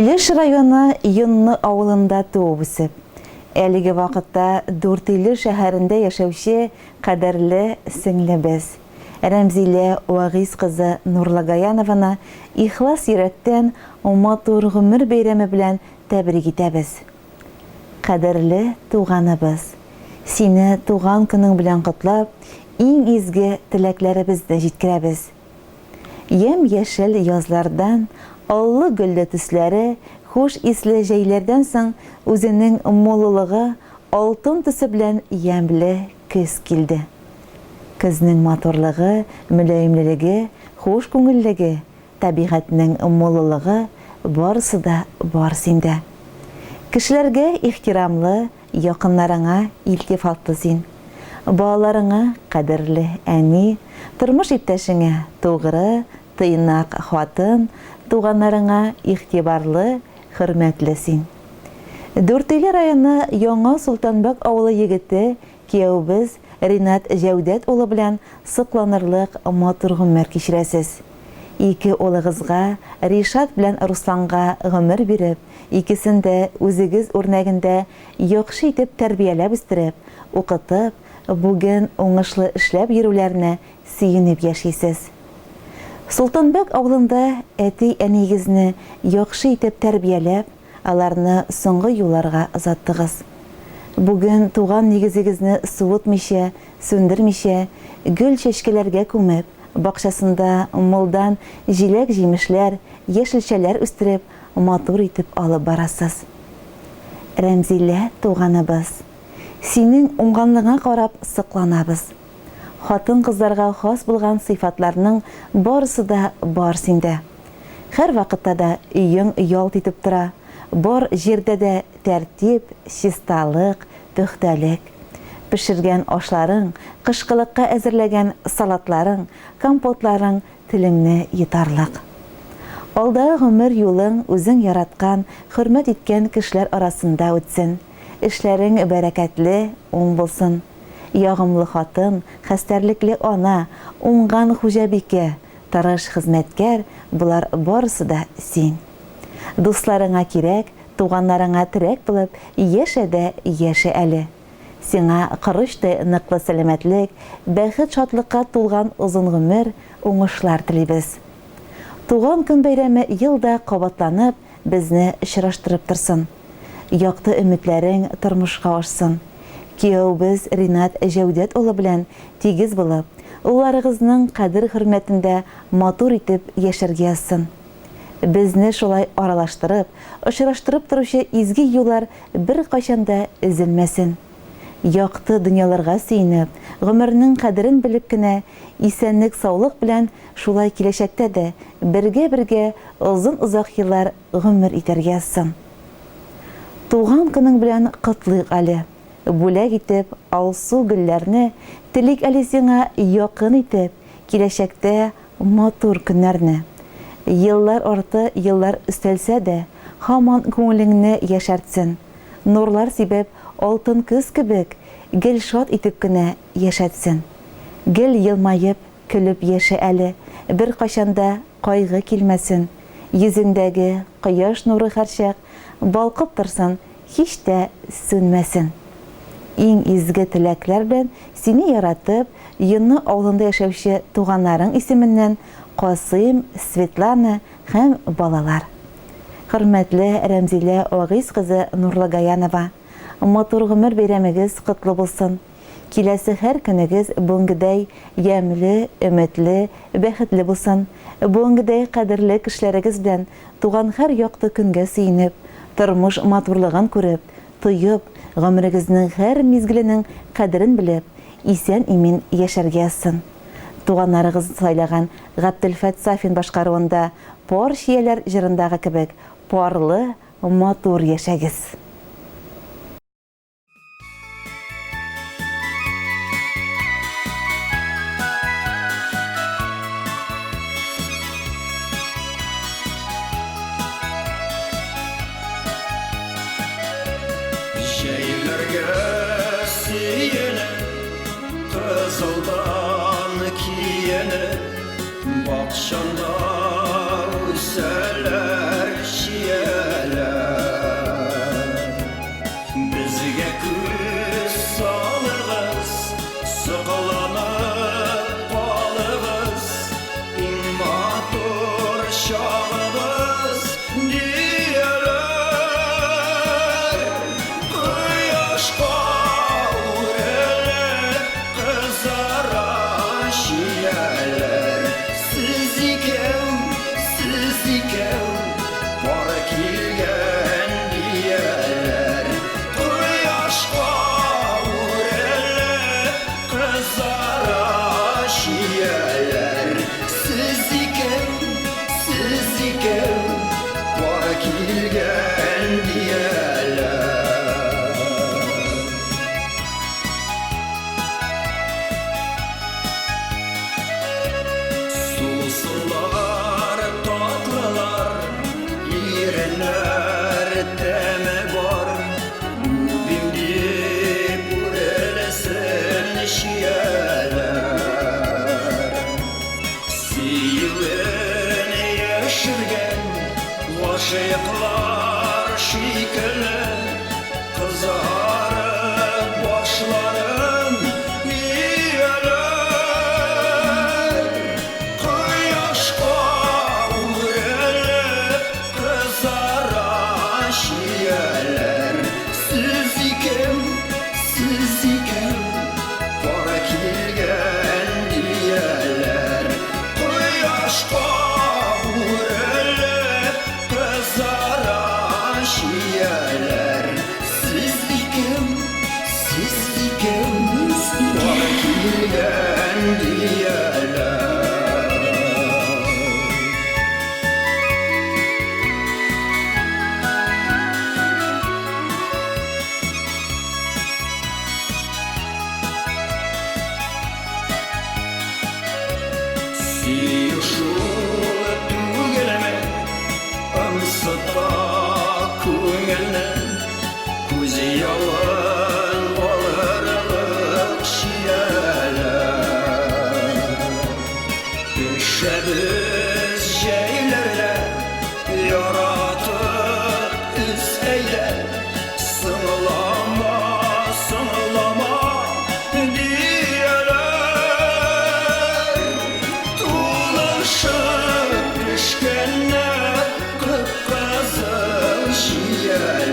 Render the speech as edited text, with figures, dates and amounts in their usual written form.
Илеш районы Йонны авылында туып-үсеп, әлеге вакытта Дүртөйле шәһәрендә яшәүче кадерле сеңлебез, Рәмзилә Вагыйз кызы Нурлыгаянованы ихлас йөрәктән матур гомер бәйрәме белән тәбрик итәбез. Кадерле туганыбыз, сине туган көнең белән котлап, иң изге теләкләребезне җиткерәбез. Ямь-яшел язлардан, аллы-гөлле төсләре, хуш исле җәйләрдән соң үзенең муллылыгы, алтын төсе белән ямьле көз килде. Көзнең матурлыгы, мөлаемлелеге, хуш күңеллеге, табигатьнең муллылыгы, барысы да бар синдә. Кешеләргә ихтирамлы, Якыннарыңа илтифатлы син. Балаларыңа кадерле әни, тормыш иптәшеңә тугры, тыйнак хатын, туганнарыңа игътибарлы, хөрмәтле син. Дүртөйле районы Яңа Солтанбәк авылы егете, кияүебез Ринат Җәүдәт улы белән сокланырлык матур гомер кичерәсез. Ике улыгызга, Ришат белән Русланга гомер биреп, Икесен дә үзегез үрнәгендә яхшы итеп тәрбияләп үстереп, укытып, бүген уңышлы эшләп йөрүләренә сөенеп яшисез. Солтанбәк авылында әти-әниегезне яхшы итеп тәрбияләп, аларны соңгы юлларга озаттыгыз. Бүген туган нигезегезне суытмыйча, сүндермичә, гөл-чәчкәләргә күмеп, бакчасында мулдан җиләк-җимешләр, яшелчәләр үстереп, матур итеп алып барасыз. Рәмзилә туганыбыз, синең уңганлыгыңа карап сокланабыз. Хатын-кызларга хас булган сыйфатларның барысы да бар синдә. Һәрвакытта да өең ялт итеп тора, бар җирдә дә тәртип, чисталык, пөхтәлек. Пешергән ашларың, кышкылыкка әзерләгән салатларың, компотларың Телеңне йотарлык. Алдагы гомер юлың үзең яраткан, хөрмәт иткән кешеләр арасында үтсен. Эшләрең бәрәкәтле, уң булсын. Ягымлы хатын, хәстәрлекле ана, уңган хуҗабикә, тырыш хезмәткәр, болар барысы да син. Дусларыңа кирәк, туганнарыңа терәк булып яшә дә яшә әле. Сиңа корычтай ныклы сәламәтлек, бәхет-шатлыкка тулган озын гомер, уңышлар телибез. Туган көн бәйрәме ел да кабатланып, безне очраштырып торсын. Якты өметләрең тормышка ашсын. Кияүебез Ринат Җәүдәт улы белән тигез булып, улларыгызның кадер-хөрмәтендә матур итеп яшәргә язсын. Безне шулай аралаштырып, очраштырып торучы изге юллар беркайчан да өзелмәсен. Якты дөньяларга сөенеп, гомернең кадерен белеп кенә, исәнлек-саулык белән шулай киләчәктә дә бергә-бергә озын-озак еллар гомер итәргә язсын. Туган көнең белән котлыйк әле. Бүләк итеп алсу гөлләрне телик әле сиңа якын итеп, киләчәктә Матур көннәрне. Еллар арты еллар өстәлсә дә, һаман күңелеңне яшәртсен. Нурлар сибеп, алтын көз кебек, гел шат итеп кенә яшәтсен. Гел елмаеп, көлеп яшә әле, беркайчан да кайгы килмәсен. Йөзеңдәге кояш нуры һәрчак балкып торсын, һич тә сүнмәсен. Иң изге теләкләр белән сине яратып, Йонны авылында яшәүче туганнарың исеменнән Касыйм, Светлана һәм балалар. Хөрмәтле Рәмзилә Вагыйз кызы Нурлыгаянова, матур гомер бәйрәмегез котлы булсын! Киләсе һәр көнегез бүгенгедәй ямьле, өметле, бәхетле булсын. Бүгенгедәй кадерле кешеләрегез белән туган һәр якты көнгә сөенеп, тормыш матурлыгын күреп, тоеп, гомерегезнең һәр мизгеленең кадерен белеп, исән-имин яшәргә язсын. Туганнарыгыз сайлаган Габделфәт Сафин башкаруында Пар чияләр җырындагы кебек парлы, матур яшәгез! Җәйләргә сөенеп, кызылдан киенеп, бакчаңда үсәләр чияләр. шикелле Кызарып башларын ияләр. Кояшка үрелеп кызара чияләр. Сез икән, сез икән, пар килгән дияләр. Кояшка үрелеп кызара чияләр. Сез икән, сез икән, пар килгән дияләр. Сөю шул түгелме, ымсыта күңелне, күз явын алырлык чияләр. Пешәбез җәйләрдә, яратып үз әйдә, соңлама, соңлама, дияләр. Тулышып пешкәннәр кып-кызыл чияләр.